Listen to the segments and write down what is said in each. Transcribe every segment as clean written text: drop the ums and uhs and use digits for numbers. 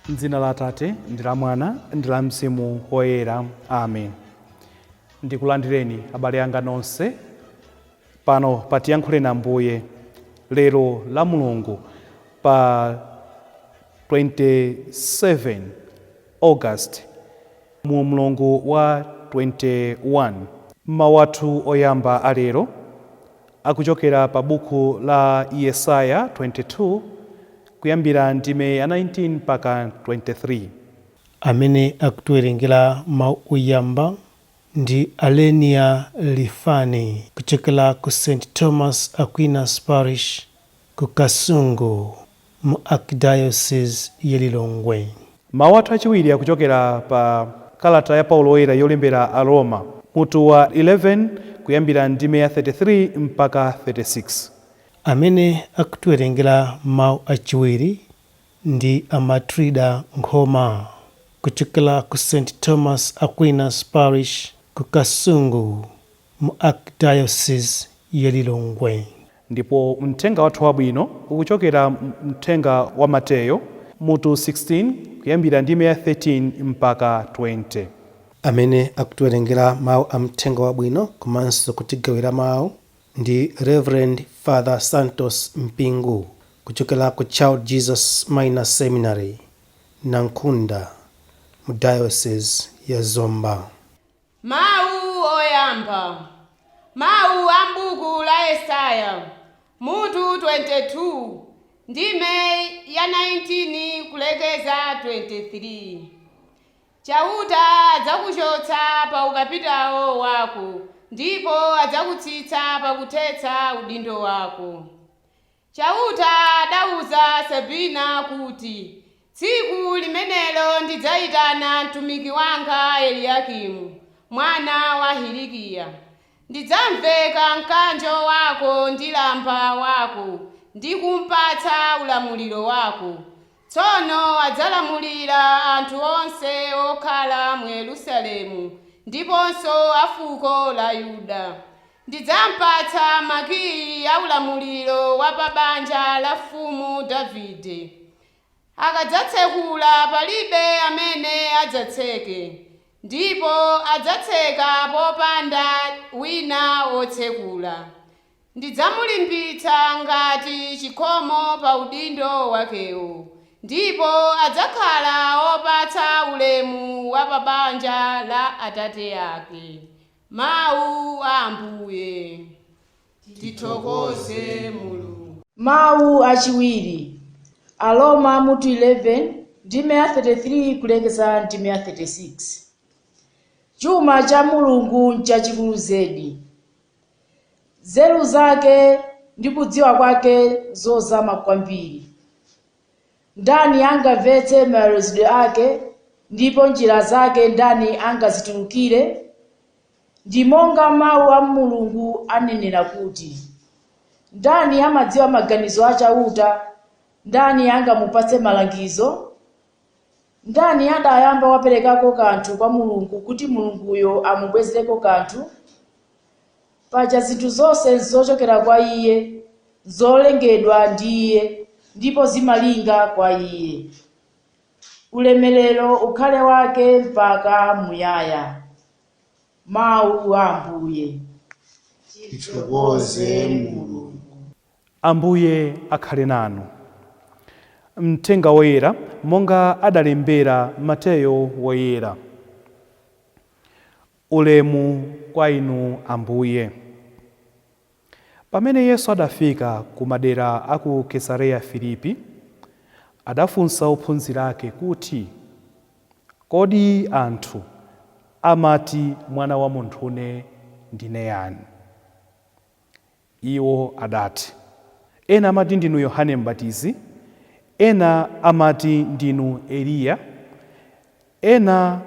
M'dzina la Atate, ndi la Mwana, ndi la Mzimu Woyera. Amen. Ndikulandireni, abale anga nonse, pano pa Tiyankhuleni Ambuye, lero la Mulungu pa 27 August mu mlungu wa 21. Mawu athu oyamba alero akuchokera pa buku la Yesaya 22 kuyambira ndime ya 19 mpaka 23. Amene akutiwerengera mawu oyamba ndi Alenia Lifani kuchokera ku St Thomas Aquinas Parish ku Kasungu mu Archdiocese ya Lilongwe. Mawu athu achiwiri akuchokera pa kalata ya Paulo Woyera yolembera Aroma, mutu wa 11 kuyambira ndime ya 33 mpaka 36. Amene akutiwerengera mawu achiwiri ndi a Matrida Nkhoma kuchokera ku St Thomas Aquinas Parish ku Kasungu mu Archdiocese ya Lilongwe. Ndipo mthenga wathu wabwino ukuchokera mthenga wa Mateyo mutu 16 kuyambira ndime ya 13 mpaka 20. Amene akutiwerengera mawu a mthenga wabwino komanso kutigawira mawu ndi Reverend Father Santos Mpingu kuchokera ku Child Jesus Minor Seminary, Nankhunda, mu Diocese ya Zomba. Mawu oyamba. Mawu a m'buku la Yesaya, mutu 22, ndime ya 19 kulekeza 23. Chauta adzakuchotsa pa ukapitawo wako, ndipo adzakutsitsa pakuthetsa udindo wako. Chauta adauza Sebina kuti, Tsiku limenelo ndidzayitana mtumiki wanga Eliyakimu, mwana wa Hilikiya. Ndidzamveka mkanjo wako ndi lamba wako, ndi kumpatsa ulamuliro wako. Tsono adzalamulira anthu onse okhala mu Yerusalemu ndiponso a fuko la Yuda. Ndidzampatsa makiyi a ulamuliro wa pa banja la mfumu Davide. Akadzatsekula palibe amene adzatseke, ndipo adzatseka popanda wina wotsekula. Ndidzamulimbitsa ngati chikhomo pa udindo wakewo, ndipo adzakhala wopatsa ulemu wa pa banja la atate ake. Mawu a Ambuye. Tithokoze Mulungu. Mawu achiwiri, Aroma mutu 11 ndime ya 33 kulekeza ndime ya 36. Chuma cha Mulungu nchachikulu zedi, nzeru zake ndi kudziwa kwake zozama kwambiri. Ndani angamvetse maweruzidwe ake, ndipo njira zake ndani angazitulukire? Ndi monga mawu a Mulungu anenera kuti, ndani amadziwa maganizo a Chauta? Ndani angamupatse malangizo? Ndani adayamba waperekako kanthu kwa Mulungu kuti Mulunguyo amubwezereko kanthu? Paja zinthu zonse nzochokera kwa Iye, zolengedwa ndi Iye, ndipo zimalinga kwa Iye. Ulemerero ukhale wake mpaka muyaya. Mawu a Ambuye. Tithokoze Mulungu. Ambuye akhale nanu. Mthenga Woyera monga adalembera Mateyo Woyera. Ulemu kwa inu, Ambuye. Pamene Yesu adafika ku madera a ku Kesareya Filipi, adafunsa ophunzira ake kuti, Kodi anthu amati Mwana wa Munthune ndine yani? Iwo adati, Ena amati ndinu Yohane Mbatizi, ena amati ndinu Eliya, ena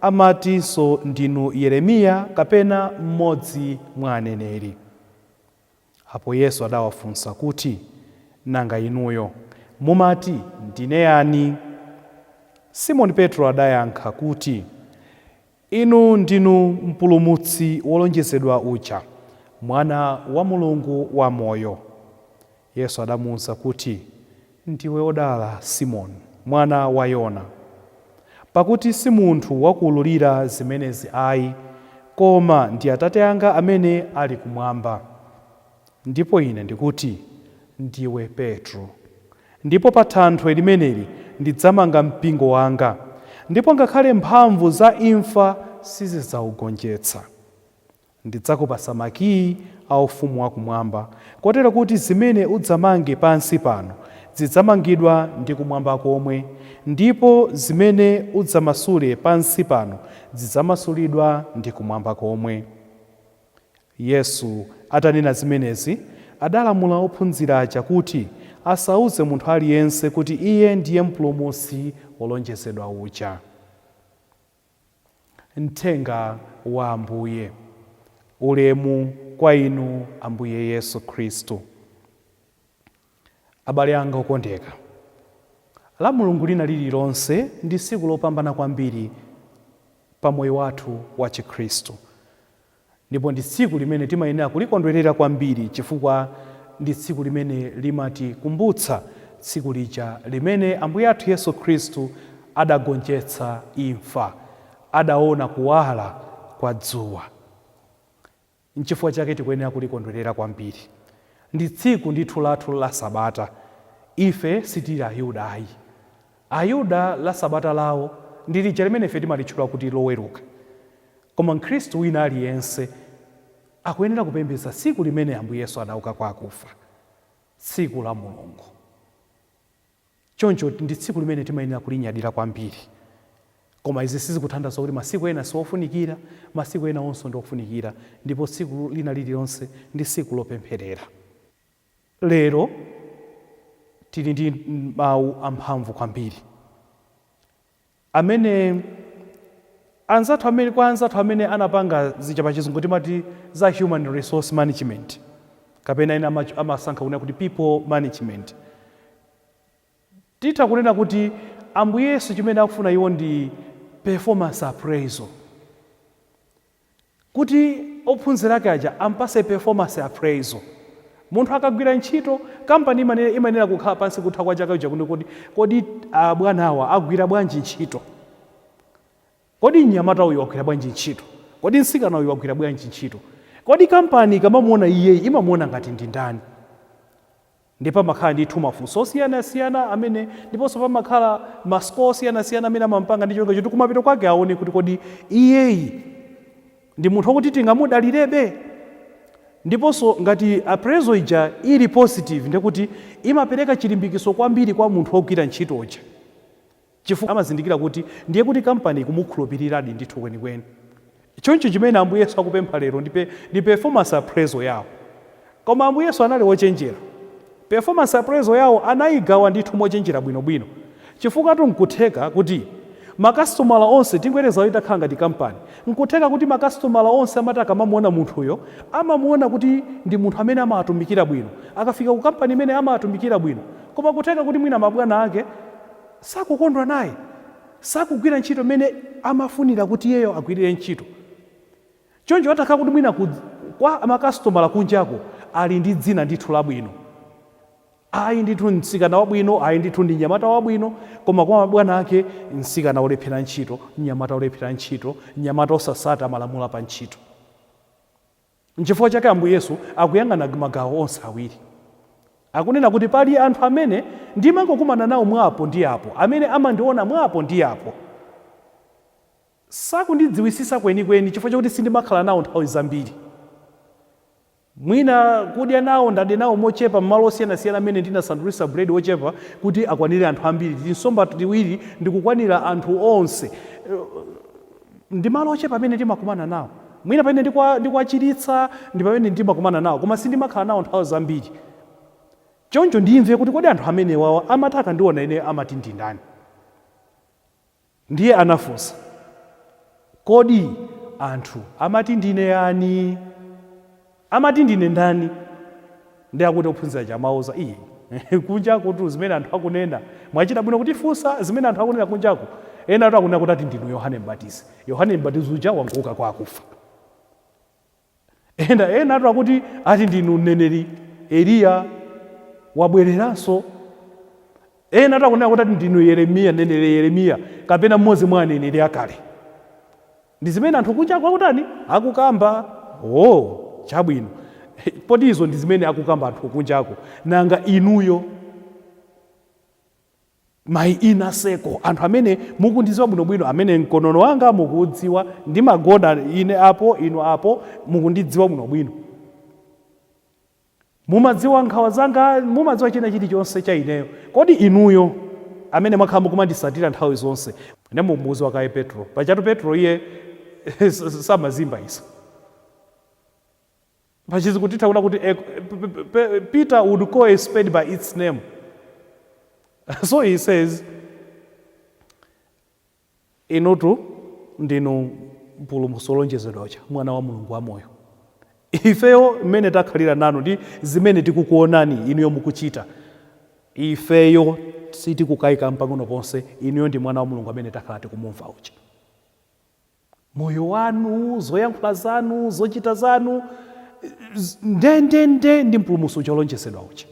amatinso ndinu Yeremiya kapena mmodzi mwa aneneri. Apo Yesu adawafunsa kuti, Nanga inuyo, mumati ndine yani? Simoni Petro adayankha kuti, Inu ndinu Mpulumutsi wolonjezedwa uja, Mwana wa Mulungu wamoyo. Yesu adamuuza kuti, Ndiwe wodala, Simoni. mwana wa Yona, pakuti si munthu wakuwululira zimenezi ayi, koma ndi Atate anga amene ali kumwamba. Ndipo Ine ndikuti, ndiwe Petro, ndipo pa thanthwe limeneli ndidzamanga mpingo wanga, ndipo ngakhale mphamvu za imfa sizidzaugonjetsa. Ndidzakupasa makiyi a ufumu wakumwamba, kotero kuti zimene udzamange pansi pano zidzamangidwa ndi kumwamba komwe, ndipo zimene udzamasule pansi pano zidzamasulidwa ndi kumwamba komwe. Yesu atanena zimenezi, adalamula ophunzira aja kuti asauze munthu aliyense kuti iye ndiye Mpulumutsi wolonjezedwa uja. Mthenga wa Ambuye. Ulemu kwa inu, Ambuye Yesu Khristu. Abale anga okondeka, la Mulungu lina lililonse ndi tsiku lopambana kwambiri pa moyo wathu wa Chikhristu, ndipo ndi tsiku limene timayenera kulikondwerera kwambiri, chifukwa ndi tsiku limene limatikumbutsa tsiku lija limene Ambuye athu Yesu Khristu adagonjetsa imfa, adaona kuwala kwa dzuwa. Nchifukwa chake tikuyenera kulikondwerera kwambiri. Ndi tsiku ndithu lathu la Sabata. Ife sitili Ayuda ayi. Ayuda la Sabata lawo ndi lija limene ife timalitchula kuti Loweruka, koma Mkhristu wina aliyense akuyenera kupembedza tsiku limene Ambuye Yesu adauka kwa akufa, tsiku la Mulungu. Choncho ndi tsiku limene timayenera kulinyadira kwambiri. Koma izi sizikutanthauza kuti masiku ena siwofunikira. Masiku ena onse ndi ofunikira, ndipo tsiku lina lililonse ndi tsiku lopempherera. Lero tili ndi mawu amphamvu kwambiri amene anzathu amene kwa anzathu amene anapanga zija pa Chizungu timati za human resource management, kapena ena amasankha kunena kuti people management. Titha kunena kuti Ambuye Yesu chimene akufuna iwo ndi performance appraisal, kuti ophunzira ake aja ampase performance appraisal. Munthu akagwira ntchito, kampani imayenera kukhala pansi kutha kwa chaka uja kuti kodi abwanawa agwira bwanji ntchito? Kodi mnyamata uyu wagwira bwanji ntchito? Kodi mtsikana uyu wagwira bwanji ntchito? Kodi kampani ikamamuona iyeyi imamuona ngati ndi ndani? Ndipo pamakhala ndithu mafunso osiyanasiyana amene, ndiponso pamakhala ma score osiyanasiyana amene amampanga ndi cholinga choti kumapeto kwake aone kuti kodi iyeyi ndi munthu wokuti tingamudalirebe. Ndiponso ngati appraisal ija ili positive, ndekuti imapereka chilimbikiso kwambiri kwa munthu wogwira ntchito uja, chifukwa amazindikira kuti ndiye kuti kampani ikumukhulupiriradi ndithu kwenikweni. Choncho chimene Ambuye Yesu akupempha lero ndi performance appraisal yawo. Koma Ambuye Yesu anali wochenjera. Performance appraisal yawo anayigawa ndithu mochenjera bwinobwino, chifukwa nkutheka kuti makasitomala onse, tingoyerekeza itakhala ngati kampani, nkutheka kuti makasitomala onse amati akamamuona munthuyo amamuona kuti ndi munthu amene amawatumikira bwino, akafika ku kampani imene amawatumikira bwino, koma kutheka kuti mwina mabwana ake sakukondwa naye, sakugwira ntchito imene amafunira kuti iyeyo agwirire ntchito. Choncho atakhala kuti mwina kwa makasitomala kunjako ali ndi dzina ndithu labwino, ayi ndithu mtsikana wabwino, ayi ndithu ndi mnyamata wabwino, koma kwa mabwana ake mtsikana olephera ntchito, mnyamata olephera ntchito, mnyamata osasata malamulo pa ntchito. Nchifukwa chake Ambuye Yesu akuyang'ana magawo onse awiri. Akunena kuti pali anthu amene ndimangokumana nawo mwapo ndi apo, amene amandiona mwapo ndi apo, sakundidziwisisa kwenikweni chifukwa chakuti sindimakhala nawo nthawi zambiri. Mwina kudya nawo ndadya nawo mochepa m'malo osiyanasiyana amene ndinasandulitsa buledi wochepa kuti akwanire anthu ambiri, tinsomba tiwiri ndikukwanira anthu onse, ndi malo ochepa amene ndimakumana nawo. Mwina pamene ndikuwachiritsa ndi pamene ndimakumana nawo, koma sindimakhala nawo nthawi zambiri. Choncho ndimve kuti kodi anthu amenewawa amati akandiona ine amati ndi ndani? Ndiye anafunsa, "Kodi anthu amati ndine yani? Amati ndine ndani?" Ndi akuti ophunzira chamauza, "Iye kunjako tu zimene anthu akunena, mwachita bwino kutifunsa zimene anthu akunena kunjako. Ena atu akunena kuti ati ndinu Yohane Mbatizi. Yohane Mbatizi uja wankuuka kwa akufa. Ena atu akuti ati ndinu mneneri Eliya wabwereranso. Ena takunena kuti ndinu Yeremiya, mneneri Yeremiya, kapena mmodzi mwa aneneri akale. Ndi zimene anthu kunja akutani? Akukamba. Oh, chabwino, poti izo ndi zimene akukamba anthu kunjako, nanga inuyo, my inner circle, anthu amene mukundidziwa bwinobwino, amene mkonono wanga mukudziwa, ndimagona ine apo, inu apo, mukundidziwa bwinobwino, mumadziwa nkhawa zanga, mumadziwa china chilichonse cha ineyo, kodi inuyo amene mwakhala mukumandisatira nthawi zonse? Ne mumuuzi kaye Petro. Pachatu Petro iye samazimba iso pachizi kutitha kuna kuti Peter would call a spade by its name. So he says, "Inutu ndinu Mpulumutsi wolonjezedwa uja, Mwana wa Mulungu wamoyo. Ifeyo mmene takhalira nanu ndi zimene tikukuonani inuyo mukuchita, ifeyo sitikukayika mpang'ono ponse, inuyo ndi Mwana wa Mulungu amene takhala tikumumva uja. Moyo wanu, zoyankhula zanu, zochita zanu, ndendende ndi Mpulumutsi uja wolonjezedwa uja."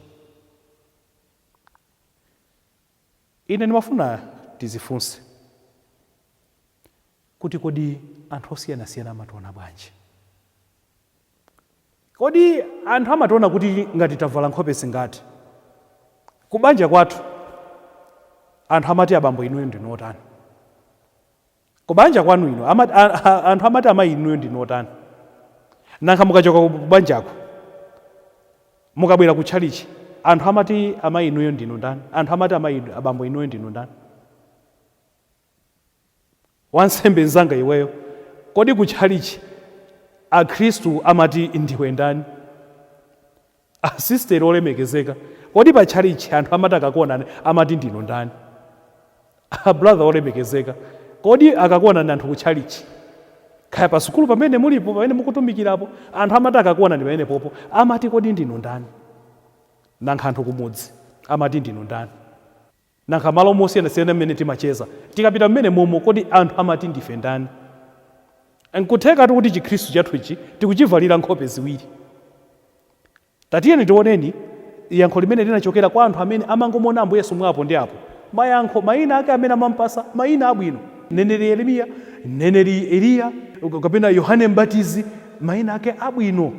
Ine ndimafuna tizifunse kuti kodi anthu osiyanasiyana amationa bwanji? Kodi anthu amationa kuti ngati tavala nkhope zingati? Kubanja kwathu anthu amati abambo inuyo ndinu otani? Kubanja kwanu inu anthu amati amayi inuyo ndinu otani? Nanga mukachoka kubanjako, mukabwera ku tchalichi, anthu amati amayi inuyo ndinu ndani? Anthu amati amayi, abambo inuyo ndinu ndani? Wansembe mzanga iweyo, kodi ku tchalichi akhristu amati ndiwe ndani? Asisteri olemekezeka, kodi pa tchalichi anthu amati akakuonani amati ndinu ndani? Brother olemekezeka, kodi akakuonani anthu ku tchalichi, kaya pa sukulu pamene mulipo, pamene mukutumikirapo, anthu amati akakuonani pamene popo amati kodi ndinu ndani? Nanga anthu kumudzi amati ndinu ndani? Nanga malo mosiyanasiyana mmene timacheza, tikapita mmene momo, kodi anthu amati ndife ndani? Nkuthekatu kuti Chikhristu chathuchi tikuchivalira nkhope ziwiri. Tatiyeni tioneni yankho limene linachokera kwa anthu amene amangomona Ambuye Yesu mwapo ndi apo. Mayankho, mayina ake amene amampasa, mayina abwino, mneneri Yeremiya, mneneri Eliya, kapena Yohane Mbatizi, mayina ake abwino,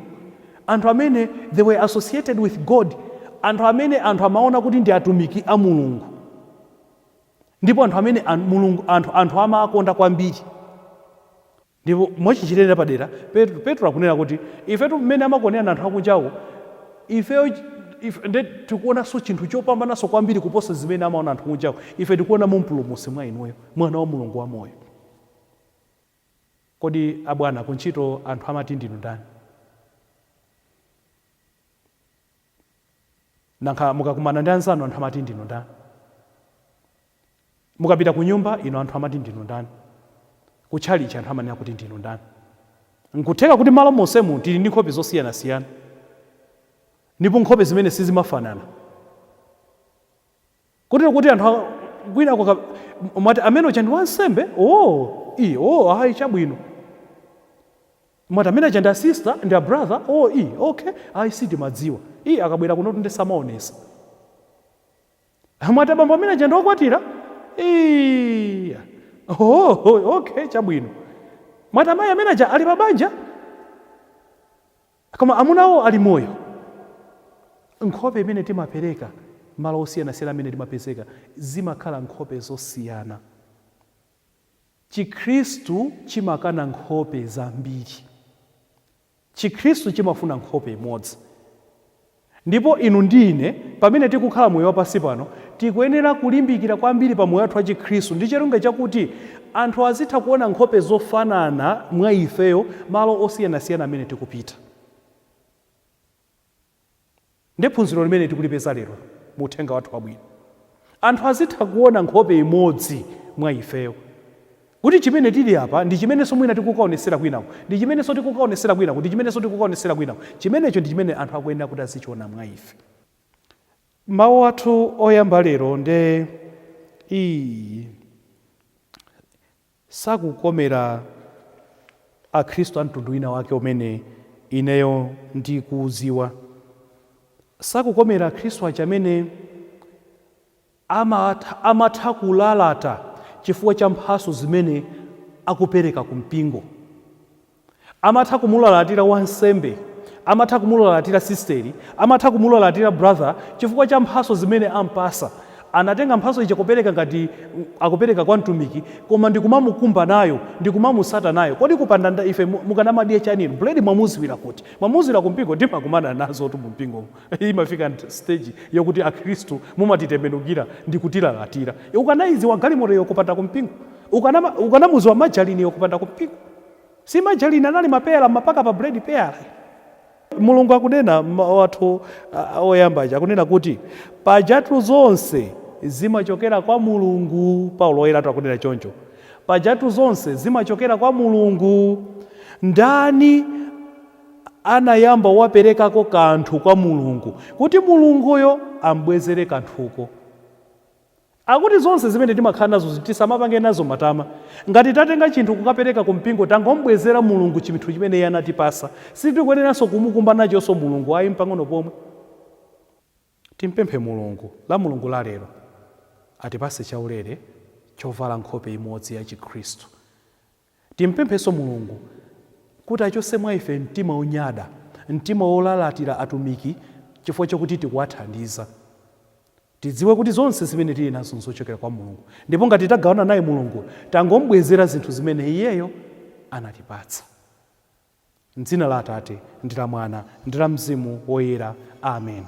anthu amene they were associated with God, anthu amene anthu amaona kuti ndi atumiki a Mulungu, ndipo anthu amene Mulungu anthu amakonda kwambiri. Ndipo mwachichitira padera Petro akunena kuti ifetu mmene amakonera anthu akunjawo, ifeyo nde tikuonanso chinthu chopambananso kwambiri kuposa zimene amaona anthu kunjawo. Ife tikuona mu Mpulumutsi mwa inuyo, Mwana wa Mulungu wamoyo. Kodi abwana kuntchito anthu amati ndinu ndani? Nanga mukakumana ndi anzanu anthu amati ndinu ndani? Mukapita ku nyumba ino anthu amati ndinu ndani? Kutchalichi anthu amanena kuti ndinu ndani? Nkutheka kuti malo monsemu tili ndi nkhope zosiyanasiyana, ndipo nkhope zimene sizimafanana, kotero kuti anthu kwina mwati amene uja ndi wansembe, oh i oh ayi, chabwino. Mwati amene aja ndi a sister, ndi a brother, oh i okay, ayi, sitimadziwa, i akabwera kuno ndi samaonesa. Mwati abambo amene aja ndi okwatira, iya, oh okay, chabwino. Mwati amayi amene aja ali pabanja, koma amunawo ali moyo? Nkhope imene timapereka malo osiyanasiyana amene timapezeka zimakhala nkhope zosiyana. Chikhristu chimakana nkhope zambiri. Chikhristu chimafuna nkhope imodzi. Ndipo inu ndi ine, pamene tikukhala moyo wapansi pano, tikuyenera kulimbikira kwambiri pa moyo wathu wa Chikhristu ndi cholinga chakuti anthu azitha kuona nkhope zofanana mwa ifeyo malo osiyanasiyana amene tikupita. Ndi phunziro limene tikulipeza lero mu uthenga wathu wabwino. Anthu azitha kuona nkhope imodzi mwa ifeyo, kuti chimene tili apa ndi chimenenso mwina tikukaonesera kwinako, ndi chimenenso tikukaonesera kwinako, ndi chimenenso tikukaonesera kwinako. Chimenecho ndi chimene anthu akuyenera kuti azichiona mwa ife. Mawu athu oyamba lero nde iyi sakukomera Akhristu a mtundu wina wake umene ineyo ndikuudziwa. Sakukomera Akhristu aja amene Amatha kulalata chifukwa cha mphaso zimene akupereka ku mpingo. Amatha kumulalatira wansembe, amatha kumulalatira sisteri, amatha kumulalatira brother chifukwa cha mphaso zimene ampasa. Anatenga mphaso ija kupereka ngati akupereka kwa mtumiki, koma ndikumamukumba nayo, ndikumamusata nayo. Kodi kupanda ife mukanamadiye chanino? Buledi mwamuziwira kuti? Mwamuziwira kumpingo? Timakumana nazo tu mumpingo. Imafika stage yokuti akhristu mumatitembenukira ndi kutilalatira. Ukanayiziwa galimoto kupanda kumpingo? Ukanamuziwa majalini kupanda kumpingo? Si majalini anali mapeyala, mapaka pa bread peyala. Mulungu akunena mawu athu oyamba aja, akunena kuti pajatu zonse zimachokera kwa Mulungu. Paulo woyeratu akunena choncho, pajatu zonse zimachokera kwa Mulungu. Ndani anayamba waperekako kanthu kwa Mulungu kuti Mulunguyo ambwezere kanthuko? Akuti zonse zimene timakhala nazo tisamapange nazo matama. Ngati tatenga chinthu kukapereka kumpingo, tangombwezera Mulungu chinthu chimene iye anatipasa. Sitikuyeneranso kumukumba nachonso Mulungu, ayi, mpang'ono pomwe. Timpemphe Mulungu la Mulungu la lero atipase chaulere chovala nkhope imodzi ya Chikhristu. Timpemphenso Mulungu kuti achose mwa ife mtima wonyada, mtima wolalatira atumiki chifukwa chokuti tikuwathandiza. Tidziwe kuti zonse zimene tili nazo nzochokera kwa Mulungu, ndipo ngati tagawana naye Mulungu, tangombwezera zinthu zimene iyeyo anatipatsa. Mdzina la Atate ndi la Mwana ndi la Mzimu Woyera, amen.